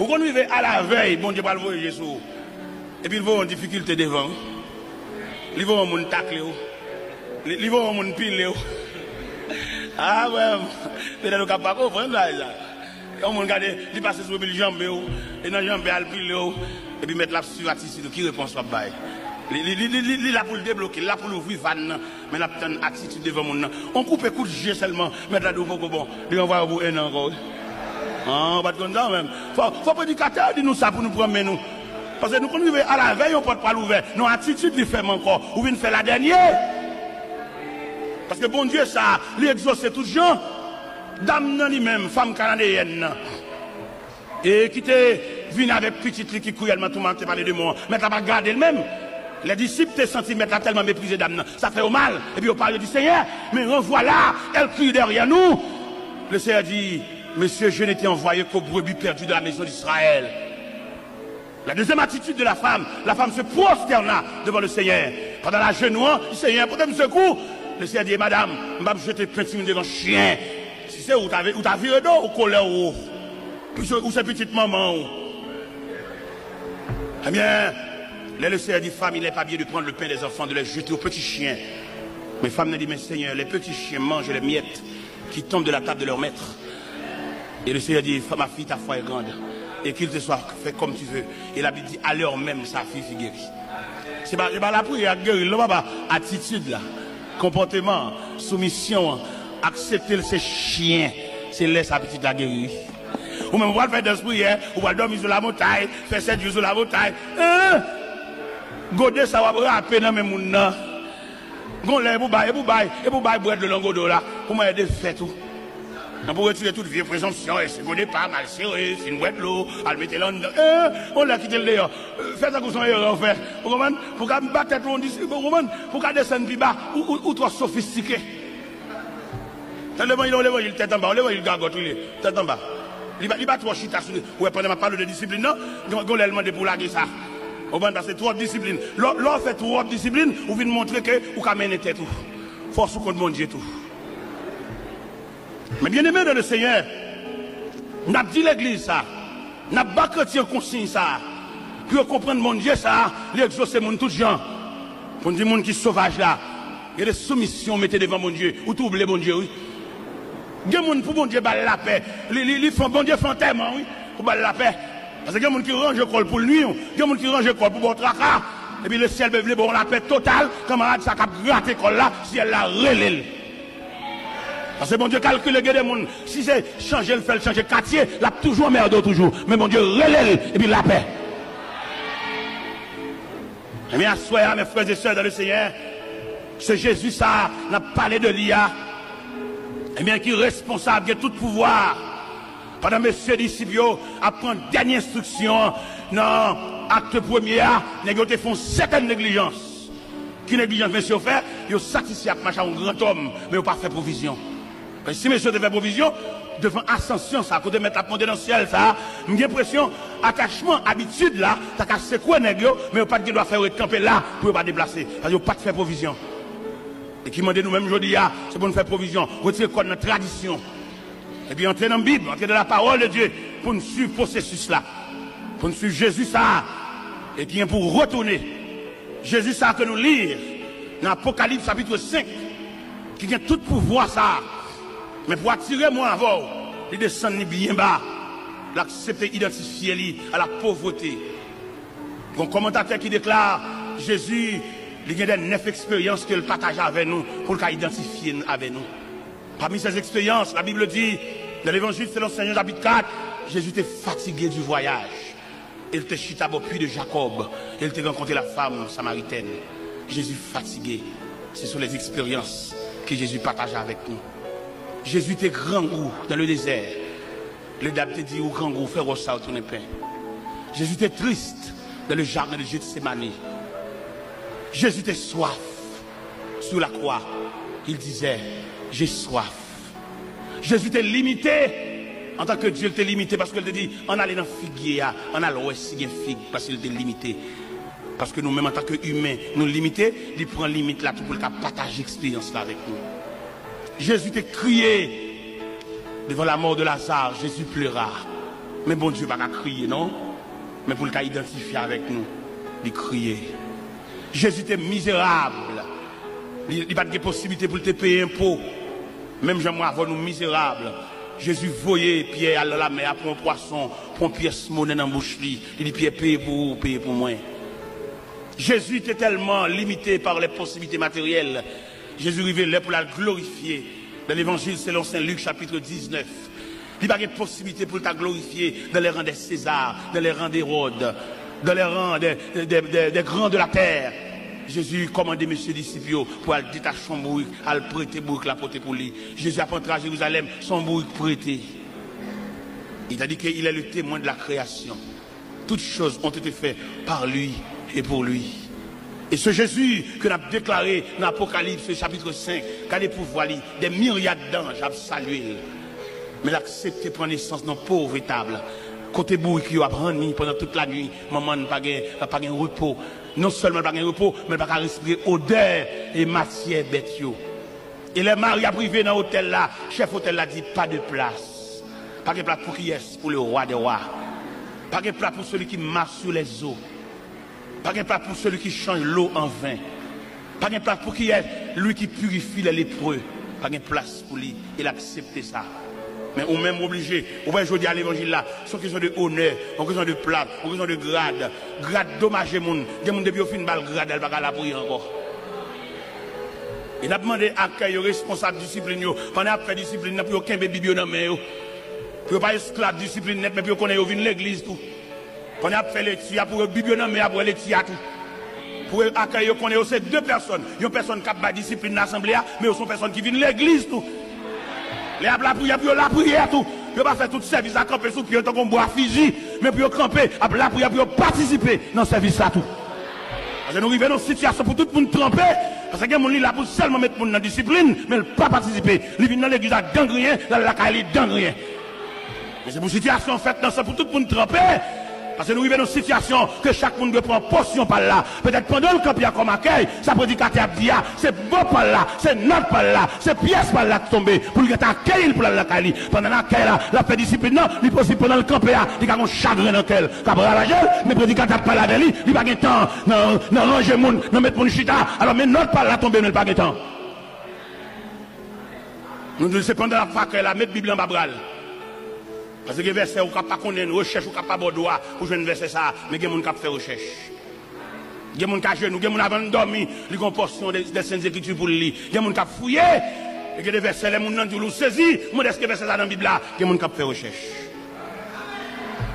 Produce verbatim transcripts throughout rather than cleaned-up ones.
Ou konn rive alavèy, Bondye pral voye je sou ou. Epi l voye yon difikilte devan ou. Li voye yon moun takle w. Li, li voye yon moun pile w. Ah, frè m, petèt ou ka pa konprann bagay sa. Yon moun gade, li pase sou epi l janbe w. E nan janbe a, l pile w. Epi mèt la ap swiv atitid ou. Ki repons w ap bay? Li, li, li, li, li, li la pou l debloke, li la pou l ouvri vàn nan. Men l ap tann atitid devan moun nan. On koupe kout je sèlman, mèt la di w poko bon. Li ranvwaye w pou en an ankò, wi. Ah, ou pa t konn sa, menm. Fò, fò predikatè a di nou sa pou nou pran men nou. Paske nou konn rive alavèy yon pòt pral ouvè. Non, atitid li fèmen ankò. Ou vin fè ladènye. Paske Bondye sa, li egzose tout jan. Dam nan li menm, fanm kananeyèn nan. E ki te vin avèk pitit li ki kriyèlman toumante pa Ledemon an. Mèt la pa gade l menm. Lè disip te santi mèt la tèlman meprize dam nan, sa fè yo mal. Epi yo pale, yo di, Seigneur, mais revoilà, elle crie derrière nous. Le Seigneur dit, Monsieur, je n'étais envoyé qu'aux brebis perdues de la maison d'Israël. La deuxième attitude de la femme, la femme se prosterna devant le Seigneur. Pandan l ajenou, Seigneur, pote m sekou. Le Seigneur dit, Madame, m p ap jete penti m devan chen. Si se ou, ou ta, ou ta vire do, ou kolè ou. Ou se, ou se pitit manman ou. Ebyen, lè le Seigneur dit, Femme, il n'est pas bien de prendre le pain des enfants, de les jeter aux petits chiens. Men fanm nan di, Men Seigneur, les petits chiens mangent les miettes qui tombent de la table de leur maître. Et le Seigneur dit, Ma fille, ta foi est grande, et qu'il te soit fait comme tu veux. Et la Bible dit, à l'heure même, sa fille fut guérie. Se pa, se pa lapriyè k geri l non, papa. Atitid la, konpòteman an, soumisyon an, aksepte l se chen. Se lè sa pitit la geri, wi. Ou menm, ou pral fè dans priyè, ou pral dòmi sou lamontay, fè sèt jou sou lamontay. Hein? Gode sa w ap rape nan men moun nan. Gon lè, e pou bay, e pou bay, e pou bay bwè dlo nan gode w la. Pou mwen, e defèt ou. Nan pou retire tout vye prezonpsyon, e se gode pa, mal sere, fin bwè dlo, al mete l anndan. Eh, on lè kite l deyò. Eh, fè tankou se yon erè w fè. Ou konprann? Pou ka bat tèt ou yon dis, ou konprann? Pou ka desann pi ba, ou, ou, ou twò sofistike. Tande levanjil, yon levanjil tèt anba, yon levanjil gagòt li ye, tèt anba. Li pa, li pa twò chita sou, ou wè, pandan m ap pale w de disiplin nan, gon, gon lè l mande pou w lage sa. Ou konprann? Paske twòp disiplin. Lè, lè w fè twòp disiplin, ou vin montre ke ou ka mennen tèt ou. Fòs ou kont Bondye tou. Men byeneme nan le Senyè, n ap di legliz sa, n ap ba kretyen konsiy sa, pou yo konprann Bondye sa, li egzose moun tout jan. Pou n di moun ki sovaj la, gen de soumisyon ou mete devan Bondye, ou twouble Bondye, wi. Gen moun pou Bondye ba l lapè, li, li, li fè, Bondye fè antèman, wi, pou ba l lapè. Paske gen moun ki ranje kò l pou l nwi w, gen moun ki ranje kò l pou ba w traka. Epi lesyèl vle ba w lapè total, kanmarad sa k ap grate kò l la, syèl la rele l. Paske Bondye kalkile gen de moun, si se chanje l fè l chanje katye, l ap toujou anmède w toujou. Men Bondye rele l, epi lapè. Ebyen, aswè a, mes frères et sœurs dans le Seigneur, se Jezi sa a, n ap pale de li a, ebyen, ki responsab, gen tout pouvwa. Pandan mesye disip yo ap pran dènye enstriksyon an nan Akte premye a, nèg yo te fè yon sètèn neglijans. Ki neglijans mesye yo fè? Yo satisfè ak mach a yon grandòm, men yo pa fè pwovizyon. Paske si mesye yo te fè pwovizyon, devan asansyon sa, kote Mèt la ap monte nan syèl sa, m gen enpresyon atachman, abitid la, ta ka sekwe nèg yo, men yo pa t gen dwa fè yo ret kanpe la pou yo pa deplase, paske yo pa t fè pwovizyon. E ki mande nou menm jodi a, se pou n fè pwovizyon, retire kò n nan tradisyon. Epi antre nan Bib, antre nan la parole de Dieu, pou n swiv pwosesis la. Pou n swiv Jezi sa a, e ki gen pou retounen. Jezi sa a ke nou li nan Apokalips chapit senk, ki gen tout pouvwa sa a. Men pou atire mwen avè w, li desann li byen ba. L aksepte idantifye li a la povreté. Gon kòmantatè ki deklare, Jezi, li gen de nèf eksperyans ke l pataje avè nou, pou l ka idantifye n avè nou. Parmi ces expériences, la Bible dit, dans l'Évangile selon Saint Jean chapitre quatre, Jésus était fatigué du voyage. Il était chita bò puits de Jacob. Il était rencontré la femme samaritaine. Jésus fatigué. Ce sont les expériences que Jésus partage avec nous. Jésus était grangou dans le désert. Ledam te di, ou grangou, fè wòch sa yo tounen pen. Jésus était triste dans le jardin de Gethsémané. Jésus était soif. Sur la croix, il disait, j'ai soif. Jezi te limite. Antanke Dye, li te limite paske l te di, ann ale nan figye a, ann al wè si gen fig, paske li te limite. Paske nou menm, antanke imen, nou limite, li pran limit la tou pou l ka pataje eksperyans la avèk nou. Jezi te kriye devan la mort de Lazare, Jésus pleura. Men Bondye pa ka kriye, non. Men pou l ka idantifye avèk nou, li kriye. Jezi te mizerab. Li, li pa t gen posiblite pou l te peye enpo. Menm jan mwen avè w nou mizerab, Jezi voye Pyè al nan lamè a, pran yon pwason, pran yon pyès monè nan bouch li. Li di, Pyè, peye pou ou, peye pou mwen. Jezi te tèlman limite pa lè posiblite materyèl, Jezi rive lè pou l al glorifye. Nan Levanjil selon Sen Lik, chapit diznèf, li pa gen posiblite pou l ta glorifye dans les rangs de César, dans les rangs d'Hérode, dans les rangs des, des, des, des grands de la terre. Jezi kòmande mesye disip yo pou al detache yon bourik, al prete bourik la pote pou li. Jezi ap antre a Jerizalèm, se yon bourik prete. Li ta di ke il est le témoin de la création. Toutes choses ont été faites par lui et pour lui. E se Jezi ke n ap deklare nan Apokalips chapit senk, gade pouvwa li, des myriades d'anges ap salye l. Men l aksepte pran nesans nan pov etab, kote bourik yo ap ranni pandan tout lanwit, manman n pa gen, pa gen repo. Non sèlman l pa gen repo, men l pa ka respire odè e matyè bèt yo. E lè Mari ap rive nan otèl la, chèf otèl la di, pas de place. Pa gen plas pou kiyès? Pour le roi des rois. Pa gen plas pour celui qui marche sur les eaux. Pa gen plas pour celui qui change l'eau en vin. Pa gen plas pou kiyès? Lui qui purifie les lépreux. Pa gen plas pou li. E l aksepte sa. Men ou menm ou oblije. Ou wè jodi a levanjil la, se yon kesyon de onè, yon kesyon de plas, yon kesyon de grad. Grad domaje moun. Gen moun depi yo fin ba l grad la, l pa ka lapriyè ankò. E n ap mande akèy yo, responsab disiplin yo, pandan y ap fè disiplin nan, pou yo kenbe Bib yo nan men yo. Pou yo pa esklav disiplin nèt, men pou yo konnen yo vin legliz tou. Pandan y ap fè lekti a, pou yo Bib yo nan men y ap wè lekti a tou. Pou yo akèy yo konnen yo se de pèsòn. Yon pèsòn k ap bay disiplin nan asanble a, men yo se yon pèsòn ki vin legliz tou. Lè y ap lapriyè, pou yo lapriyè tou. Pou yo pa fè tout sèvis la kanpe sou pye yo tankou yon bwa fizi, men pou yo kanpe, ap lapriyè, pou yo patisipe nan sèvis la tou. Paske nou rive nan yon sitiyasyon pou tout moun tranpe. Paske gen moun li la pou sèlman met moun nan disiplin, men l pa patisipe. Li vin nan legliz la gangriyen, l al lakay li gangriyen. Men se pou sitiyasyon fèt nan sa pou tout moun tranpe. Paske nou rive nan yon sitiyasyon ke chak moun dwe pran pòsyon pa l la. Petèt pandan l kanpe a kòm akèy, sa predikatè ap di a, se mo pa l la, se nòt pa l la, se pyès pa l la k tonbe pou l gentan akeyi l pou l al lakay li. Pandan l akèy la, l ap fè disiplin nan, li posib pandan l kanpe a, li ka gon chagren nan kè l k ap ravaje l, men predikatè ap pale avè li, li pa gen tan nan, nan ranje moun, nan met moun chita. Alò, men nòt pa l la tonbe, men l pa gen tan. Nou di l se pandan l ap fè akèy la, met Bib la anba bra l. Paske gen vèsè ou ka pa konnen, rechèch ou ka pa ba w dwa pou jwenn vèsè sa a, men gen moun k ap fè rechèch. Gen moun k ajenou, gen moun avan l dòmi, li gen yon pòsyon de, de Sent Ekriti pou l li. Gen moun k ap fouye, e gen de vèsè, lè moun nan di w, ou sezi, ou mande èske vèsè sa nan Bib la, gen moun k ap fè rechèch.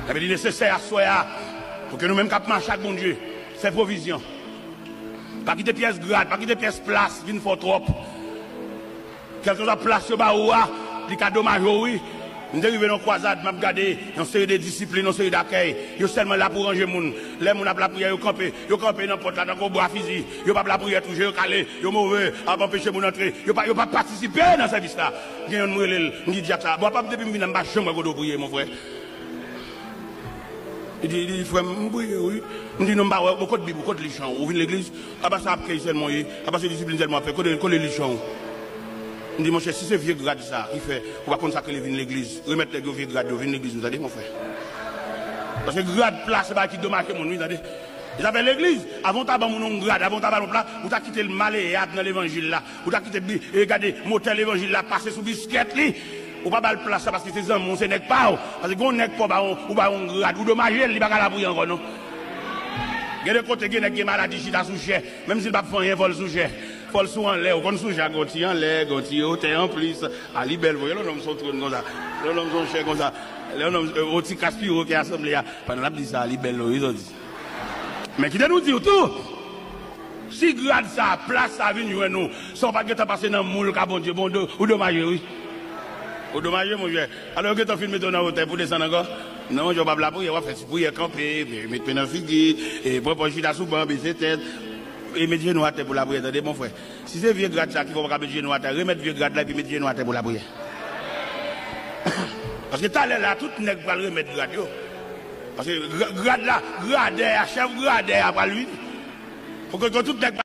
Sa vle di nesesè aswè a, pou ke nou menm k ap mache ak Bondye, fè pwovizyon. Pa kite pyès grad, pa kite pyès plas vin fè w twòp. Kèlkeswa plas yo ba ou a, li ka domaje w, wi. M te rive nan yon kwazad, m ap gade yon seri de disiplin, yon seri dakèy. Yo sèlman la pou ranje moun. Lè moun ap lapriyè, yo kanpe. Yo kanpe nan pòt la, tankou yon bwa fizi. Yo p ap lapriyè tou, je yo kale, yo move, ap anpeche moun antre. Yo pa, yo pa patisipe nan sèvis la. Gen youn m rele l, m di dyak sa, bon, apa depi m vin la, m pa janm wè kote w priye, mon frè. Li di, li di, frè m, m priye, wi. M di, non, m pa wè, bon, kot Bib ou, kot li chan ou, ou vin legliz? Apa sa ap kèy sèlman w ye, apa se disiplin sèlman w ap fè, kote, kote li chan ou? M di, monchè, si se vye grad sa ki fè ou pa konn sa k rele vin legliz, remèt nèg yo vye grad yo, vin legliz nou, tande, mon frè. Paske grad plas se bagay ki domaje moun, wi, tande. E zafè legliz, avan w ta ban moun yon grad, avan w ta ba l yon plas, ou ta kite l maleyab nan levanjil la. Ou ta kite bi-, e gade, motè levanjil la pase sou biskèt li. Ou pa ba l plas la paske se zanmi w, se nèg pa w. Paske gen yon nèg pa w ba yon, ou ba yon grad, ou domaje l, li pa ka lapriyè ankò non. Gen de kote, gen nèg gen maladi chita sou chè. Menm si l p ap fè anyen, fò l sou chè. Fò l sou anlè, ou konn sou chè a, gen yon ti anlè, gen yon ti otè anplis. A li bèl, voye lè yon nonm sou yon twòn konsa. Lè yon nonm sou yon chè konsa. Lè yon nonm, e, yon ti kaspiro ki asanble a. Pandan l ap di sa, li bèl, non, wi, sa w di. Men kite nou di w tou, si grad sa, plas sa vin jwenn ou, san w pa t gentan pase nan moul ka Bondye, bon, ou do-, ou domaje, wi. Ou domaje, monchè. Alò, yo gentan fin mete w nan otè pou desann ankò. Non, monchè, w p ap lapriyè, w ap fè ti priyè kanpe, met men nan figi, e pran pòz chita sou ban, bese tèt, e met jenou atè pou lapriyè, tande, mon frè. Si se vye grad sa ki fè w pa ka met jenou atè, remèt vye grad la epi met jenou atè pou lapriyè. Paske talè la, tout nèg pral remèt grad yo. Paske gra-, grad la, gradè a, chèf gradè a pral vini. Fòk yo tout nèg